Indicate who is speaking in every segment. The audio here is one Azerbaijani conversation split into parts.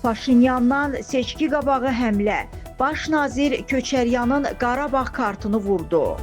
Speaker 1: Paşinyandan seçki qabağı həmlə. Baş nazir Köçəryanın Qarabağ kartını vurdu.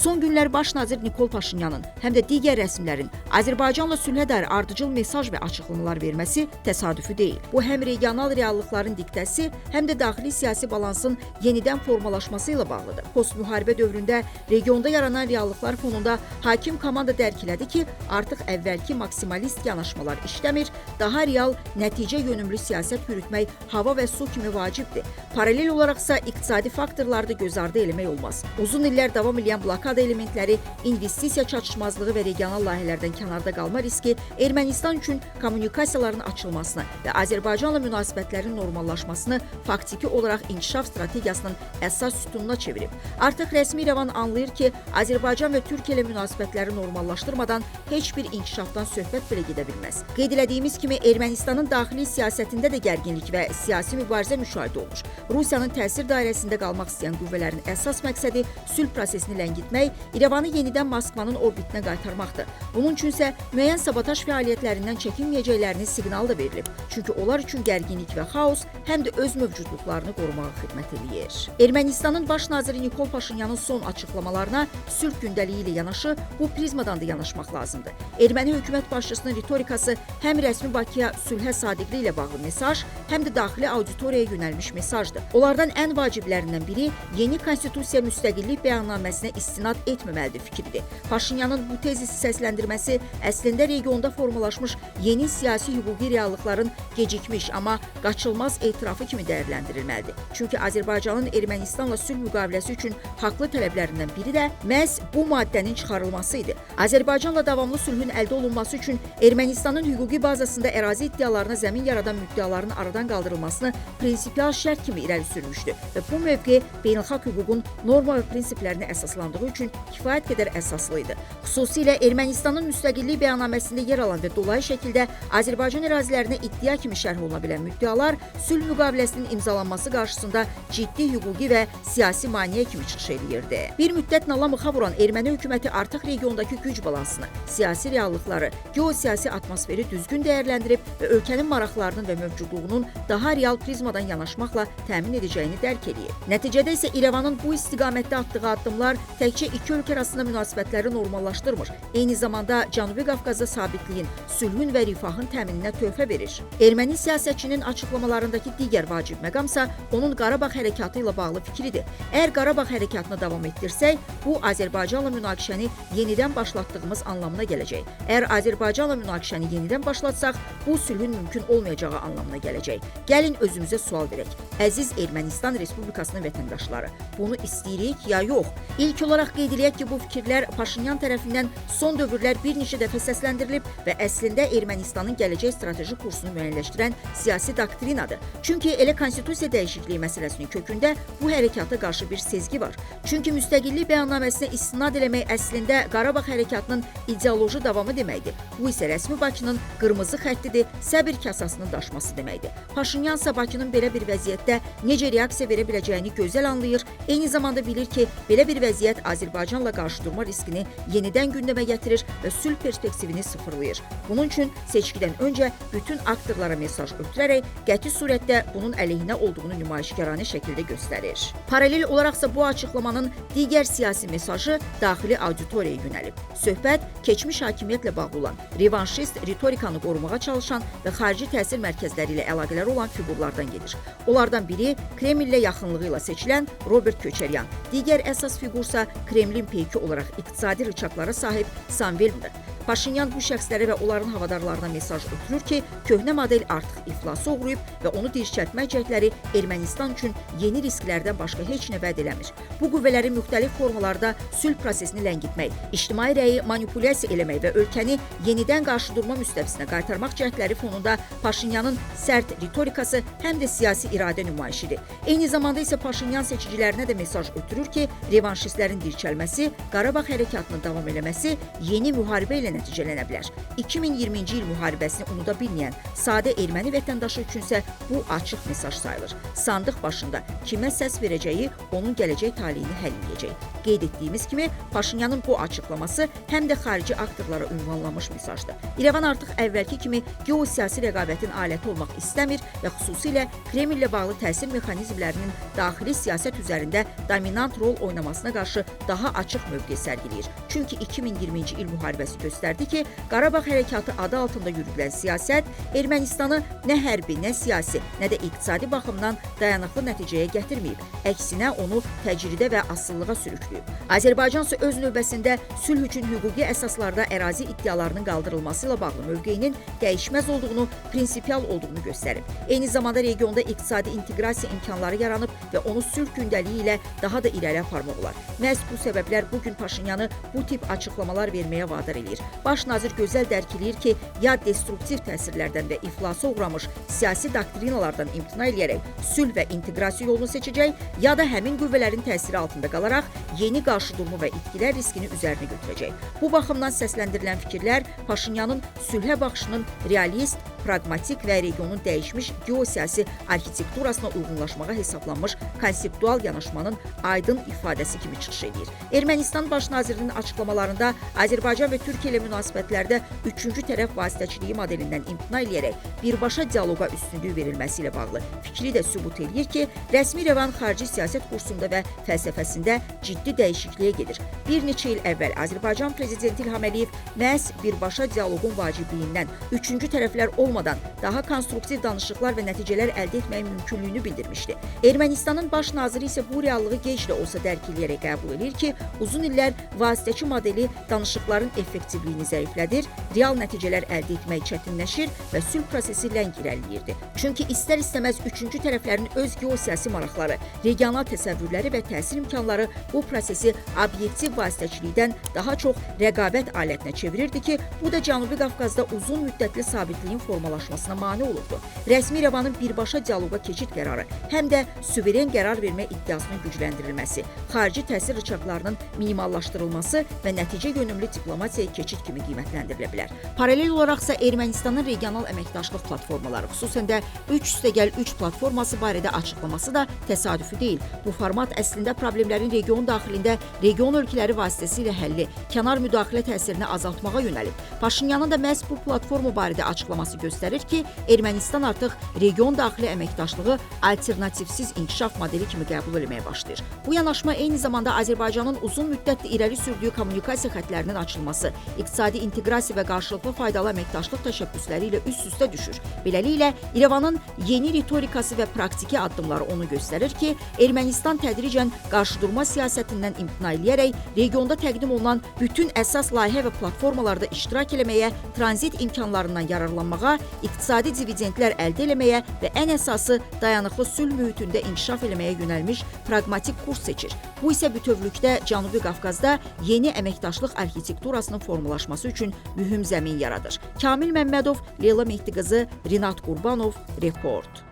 Speaker 2: Son günlər baş nazir Nikol Paşinyanın həm də digər rəsmilərin Azərbaycanla sülhə dair ardıcıl mesaj və açıqlamalar verməsi təsadüfi deyil. Bu həm regional reallıqların diktəsi, həm də daxili siyasi balansın yenidən formalaşması ilə bağlıdır. Postmüharibə dövründə regionda yaranan reallıqlar fonunda hakim komanda dərk elədi ki, artıq əvvəlki maksimalist yanaşmalar işləmir, daha real, nəticə yönümlü siyasət yürütmək hava və su kimi vacibdir. Paralel olaraqsa iqtisadi faktorları da göz ardı eləmək olmaz. Uzun illər davam edən blokada elementləri, investisiya çatışmazlığı və regional layihələrdən kənarda qalma riski Ermənistan üçün kommunikasiyaların açılmasını və Azərbaycanla münasibətlərin normallaşmasını faktiki olaraq inkişaf strategiyasının əsas sütununa çevirib. Artıq rəsmi İrəvan anlayır ki, Azərbaycan və Türkiyə ilə münasibətləri normallaşdırmadan heç bir inkişafdan söhbət belə gedə bilməz. Qeyd elədiyimiz kimi Ermənistanın daxili siyasətində də gərginlik və siyasi mübarizə müşahidə olunur. Rusiyanın təsir dairəsində qalmaq istəyən qüvvələrin əsas məqsədi sülh prosesini ləngitmək, İrəvanı yenidən Moskvanın orbitinə qaytarmaqdır. Bunun üçün isə müəyyən sabotaj fəaliyyətlərindən çəkinməyəcəklərinin siqnalı da verilib. Çünki onlar üçün gərginlik və xaos həm də öz mövcudluqlarını qorumağa xidmət eləyir. Ermənistanın baş naziri Nikol Paşinyanın son açıqlamalarına sülh gündəliyi ilə yanaşı bu prizmadan da yanaşmaq lazımdır. Erməni hökumət başçısının ritorikası həm rəsmi Bakıya sülhə sadiqlik ilə bağlı mesaj, həm də daxili auditoriyaya yönəlmiş mesajdır. Onlardan ən vaciblərindən biri yeni konstitusiya müstəqillik bəyannaməsinə istinad etməməlidir fikridir. Paşinyanın bu tezisi səsləndirməsi əslində regionda formalaşmış yeni siyasi hüquqi reallıqların gecikmiş, amma qaçılmaz etirafı kimi dəyərləndirilməlidir. Çünki Azərbaycanın Ermənistanla sülh müqaviləsi üçün haqlı tələblərindən biri də məhz bu maddənin çıxarılması idi. Azərbaycanla davamlı sülhün əldə olunması üçün Ermənistanın hüquqi bazasında ərazi iddialarına zəmin yaradan müddəaların aradan qaldırılmasını prinsipial şərt kimi irəli sürmüşdü və bu mövqe beynəlxalq hüququn norma və prinsiplərinə əsaslandığı üçün kifayət qədər əsaslı idi. Xüsusilə Ermənistanın müstəqillik bəyannaməsində yer alan və dolayı şəkildə Azərbaycan ərazilərinə iddia kimi şərh oluna bilən müddəalar sülh müqaviləsinin imzalanması qarşısında ciddi hüquqi və siyasi maneə kimi çıxış eləyirdi. Bir müddət nala mıxa vuran erməni hökuməti artıq regiondakı güc balansını, siyasi reallıqları, geosiyasi atmosferi düzgün dəyərləndirib və ölkənin maraqlarının və mövcudluğunun daha real prizmadan yanaşmaqla təmin edəcəyini dərk eləyib. Nəticədə isə İrəvanın bu istiqamətdə atdığı addımlar təkcə iki ölkə arasında münasibətləri normallaşdırmır. Eyni zamanda Cənubi Qafqazda sabitliyin, sülhün və rifahın təmininə töhfə verir. Erməni siyasətçinin açıqlamalarındakı digər vacib məqamsa onun Qarabağ hərəkatı ilə bağlı fikridir. Əgər Qarabağ hərəkatını davam etdirsək, bu Azərbaycanla münaqişəni yenidən başlatdığımız anlamına gələcək. Əgər Azərbaycanla münaqişəni yenidən başlatsaq, bu sülhün mümkün olmayacağı anlamına gələcək. Gəlin özümüzə sual verək. Əziz Ermənistan Respublikasının vətəndaşları, bunu istəyirik ya yox? İlk olaraq qeyd eləyək ki, bu fikirlər Paşinyan tərəfindən son dövrlər bir neçə dəfə səsləndirilib və əslində Ermənistanın gələcək strateji kursunu müəyyənləşdirən siyasi doktrinadır. Çünki elə konstitusiya dəyişikliyi məsələsinin kökündə bu hərəkata qarşı bir sezgi var. Çünki müstəqillik bəyannaməsinə istinad eləmək əslində Qarabağ hərəkatının ideoloji davamı deməkdir. Bu isə rəsmi Bakının qırmızı xəttidir, səbir kasasının daşması deməkdir. Paşinyan isə Bakının belə bir vəziyyətdə necə reaksiya verə biləcəyini gözəl anlayır, eyni zamanda bilir ki, belə bir vəziyyət Azərbaycanla qarşıdurma riskini yenidən gündəmə gətirir və sülh perspektivini sıfırlayır. Bunun üçün seçkidən öncə bütün aktorlara mesaj ötürərək qəti surətdə bunun əleyhinə olduğunu nümayişkaranə şəkildə göstərir. Paralel olaraqsa bu açıqlamanın digər siyasi mesajı daxili auditoriyaya yönəlib. Söhbət keçmiş hakimiyyətlə bağlı olan, revanşist ritorikanı qorumağa çalışan və xarici təsir mərkəzləri ilə əlaqələri olan fiqurlardan gedir. Onlardan biri Kremllə yaxınlığı ilə seçilən Robert Köçəryan, digər əsas fiqursa Kremlin peyki olaraq iqtisadi rıçaqlara sahib Samveldir. Paşinyan bu şəxslərə və onların havadarlarına mesaj ötürür ki, köhnə model artıq iflasa uğrayıb və onu dirçəltmək cəhdləri Ermənistan üçün yeni risklərdən başqa heç nə vəd eləmir. Bu qüvvələrin müxtəlif formalarda sülh prosesini ləngitmək, ictimai rəyi manipulyasiya eləmək və ölkəni yenidən qarşıdurma müstəvisinə qaytarmaq cəhdləri fonunda Paşinyanın sərt ritorikası həm də siyasi iradə nümayişidir. Eyni zamanda isə Paşinyan seçicilərinə də mesaj ötürür ki, revanşistlərin dirçəlməsi, Qarabağ hərəkatının davam eləməsi yeni müharibə ilə ilə nəticələnə bilər. 2020-ci il müharibəsini unuda bilməyən sadə erməni vətəndaşı üçünsə bu açıq mesaj sayılır. Sandıq başında kimə səs verəcəyi onun gələcək taleyini həll edəcək. Qeyd etdiyimiz kimi, Paşinyanın bu açıqlaması həm də xarici aktorlara ünvanlanmış mesajdır. İrəvan artıq əvvəlki kimi geosiyasi rəqabətin aləti olmaq istəmir və xüsusilə Kremllə bağlı təsir mexanizmlərinin daxili siyasət üzərində dominant rol oynamasına qarşı daha açıq mövqe sərgiləyir. Çünki 2020-ci il müharibəsi göstərdi ki, Qarabağ hərəkatı adı altında yürüdülən siyasət Ermənistanı nə hərbi, nə siyasi, nə də iqtisadi baxımdan dayanıqlı nəticəyə gətirməyib. Əksinə onu təcridə və asılılığa sürükləyib. Azərbaycan isə öz növbəsində sülh üçün hüquqi əsaslarda ərazi iddialarının qaldırılması ilə bağlı mövqeyinin dəyişməz olduğunu, prinsipial olduğunu göstərib. Eyni zamanda regionda iqtisadi inteqrasiya imkanları yaranıb və onu sülh gündəliyi ilə daha da irəli aparmaq olar. Məhz bu səbəblər bu gün Paşinyanı bu tip açıqlamalar verməyə vadar eləyir. Baş nazir gözəl dərk eləyir ki, ya destruktiv təsirlərdən və iflasa uğramış siyasi doktrinalardan imtina eləyərək sülh və inteqrasiya yolunu seçəcək, ya da həmin qüvvələrin təsiri altında qalaraq yeni qarşıdurma və itkilər riskini üzərinə götürəcək. Bu baxımdan səsləndirilən fikirlər Paşinyanın sülhə baxışının realist, praqmatik və regionun dəyişmiş geosiyasi arxitekturasına uyğunlaşmağa hesablanmış konseptual yanaşmanın aydın ifadəsi kimi çıxış edir. Ermənistan baş nazirinin açıqlamalarında Azərbaycan və Türkiyə ilə münasibətlərdə üçüncü tərəf vasitəçiliyi modelindən imtina eləyərək birbaşa dialoqa üstünlük verilməsi ilə bağlı fikri də sübut eləyir ki, rəsmi İrəvan xarici siyasət kursunda və fəlsəfəsində ciddi dəyişikliyə gedir. Bir neçə il əvvəl Azərbaycan prezidenti İlham Əliyev məhz birbaşa dialoqun vacibliyindən, üçüncü tərəflər olmadan daha konstruktiv danışıqlar və nəticələr əldə etməyin mümkünlüyünü bildirmişdi. Ermənistanın baş naziri isə bu reallığı gec də olsa dərk eləyərək qəbul edir ki, uzun illər vasitəçi modeli danışıqların effektivliyini zəiflədir, real nəticələr əldə etmək çətinləşir və sülh prosesi ləng irəliləyirdi. Çünki istər-istəməz üçüncü tərəflərin öz geosiyasi maraqları, regional təsəvvürləri və təsir imkanları bu prosesi obyektiv vasitəçilikdən daha çox rəqabət alətinə çevirirdi ki, bu da Cənubi Qafqazda uzun müddətli sabitliyin formalaşmasına mane olurdu. Rəsmi İrəvanın birbaşa dialoqa keçid qərarı, həm də suveren qərar vermə iddiasının gücləndirilməsi, xarici təsir rıçaqlarının minimallaşdırılması və nəticə yönümlü diplomatiyaya keçid kimi qiymətləndirilə bilər. Paralel olaraqsa Ermənistanın regional əməkdaşlıq platformaları, xüsusən də 3+3 platforması barədə açıqlaması da təsadüfi deyil. Bu format əslində problemlərin region daxilində region ölkələri vasitəsilə həlli, kənar müdaxilə təsirini azaltmağa yönəlib. Paşinyanın da məhz bu platforma barədə açıqlaması göstərir ki, Ermənistan artıq region daxili əməkdaşlığı alternativsiz inkişaf modeli kimi qəbul eləməyə başlayır. Bu yanaşma eyni zamanda Azərbaycanın uzun müddətli irəli sürdüyü kommunikasiya xətlərinin açılması, iqtisadi inteqrasiya və qarşılıqlı faydalı əməkdaşlıq təşəbbüsləri ilə üst-üstə düşür. Beləliklə, İrəvanın yeni ritorikası və praktiki addımları onu göstərir ki, Ermənistan tədricən qarşıdurma siyasətindən imtina eləyərək regionda təqdim olunan bütün əsas layihə və platformalarda iştirak eləməyə, tranzit imkanlarından yararlanmağa, iqtisadi dividendlər əldə eləməyə və ən əsası dayanıqlı sülh mühitində inkişaf eləməyə yönəlmiş praqmatik kurs seçir. Bu isə bütövlükdə Cənubi Qafqazda yeni əməkdaşlıq arxitekturasının formalaşması üçün mühüm zəmin yaradır. Kamil Məmmədov, Leyla Mehdiqızı, Rinat Qurbanov, Report.